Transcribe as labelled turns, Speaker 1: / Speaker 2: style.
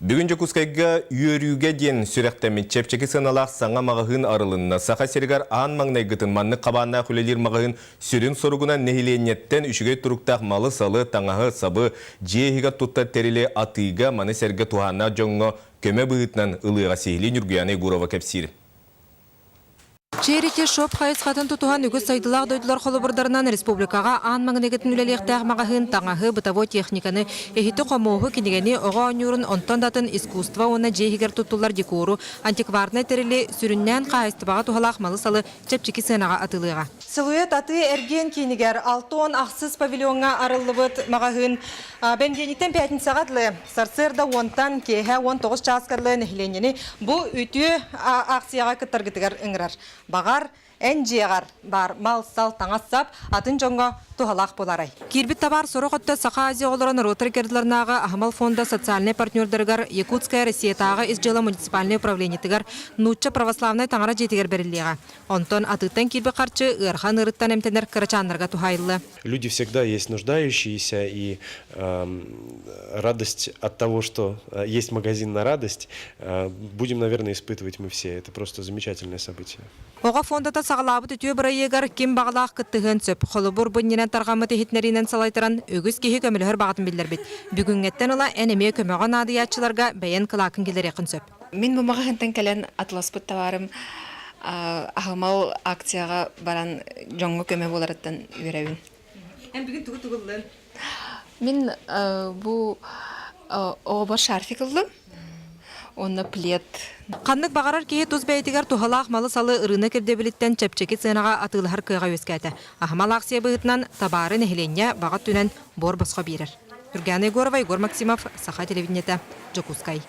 Speaker 1: Бүгүн Дьокуускайга үөрүүгэ диэн сүрэхтэммит чэпчэки сыаналаах саҥа маҕаһыын арылынна. Саха сиригэр аан маҥнайгытын маннык хабааннаах үлэлиир маҕаһыын сүрүн соругунан нэһилиэнньэттэн үчүгэй туруктаах малы-салы, таҥаһы-сабы, дьиэ иһигэр туттар тэрили атыыга, маны сэргэ туһааннаах дьоҥҥо көмө быһыытынан ылыаҕа сиһилии Ньургуйаана Егорова кэпсиир.
Speaker 2: Charity Shop хайысхатын тутуһан үгүс сайдыылаах дойдулар холобурдарынан республикаҕа аан маҥнайгытын үлэлиэхтээх маҕаһыын таҥаһы, бытовой техниканы, иһити-хомуоһу, кинигэни, оҕо оонньуурун, онтон да атын искусство уонна дьиэ иһигэр туттуллар декору, антикварнай тэрили, сүрүннээн хаһаайыстыбаҕа туһалаах малы-салы чэпчэки сыанаҕа атыылыаҕа. Силуэт атыы-эргиэн киинигэр 68 павильоҥҥа арыллыбыт маҕаһыын бэнидиэнньиктэн пятницаҕа дылы сарсыарда уонтан киэһэ 19 чааска дылы нэһилиэнньэни бу үтүө акцияҕа кыттаргытыгар ыҥырар. Баҕар, эн дьиэҕэр баар мал-сал, таҥас-сап атын дьоҥҥо туһалаах буолаарай? Киирбит табаар сорох өттө Саха Азия оҕолоро норуоттар иккардыларынааҕы аһымал фонда социальнай партнердарыгар Якутская Россиятааҕы ис дьыала муниципальнай управлениетыгар Нуучча православнай таҥара дьиэтигэр бэриллиэҕэ. Онтон атыыттан киирбит харчы ыарахан ыарыттан эмтэнэр кырачааннарга туһаайыллыа.
Speaker 3: Люди всегда есть нуждающиеся, и радость от того, что есть магазин на радость, будем, наверное, испытывать мы все. Это просто замечательное событие.
Speaker 2: Оҕо фондата саҕалаабыт үтүө бырайыагар ким баҕалаах кыттыһыан сөп. Холобур, бу иннинэн тарҕаммыт иһитиннэриинэн салайтаран, үгүс киһи көмөлөһөр баҕатын биллэрбит. Бүгүҥҥэттэн ыла эн эмиэ көмөҕө наадыйааччыларга бэйэн кылааккын киллэриэххин сөп.
Speaker 4: Мин бу маҕаһыынтан кэлэн атыласпыт табаарым аһымал акцияҕа баран дьоҥҥо көмө буоларыттан үөрэбин.
Speaker 2: Эн бүгүн тугу тугуллун?
Speaker 4: Мин бу оҕобор шарфик ыллым уонна плед.
Speaker 2: Ханнык баҕарар киһи тус бэйэтигэр туһалаах малы-салы ырыынак ирдэбилиттэн чэпчэки сыанаҕа атыылаһар кыаҕа үөскээтэ. Аһымал акция быһыытынан табаары нэһилиэнньэ баҕа өттүнэн буор босхо биэрэр. Юргана Егорова, Егор Максимов, Саха телевидениетэ, Дьокуускай.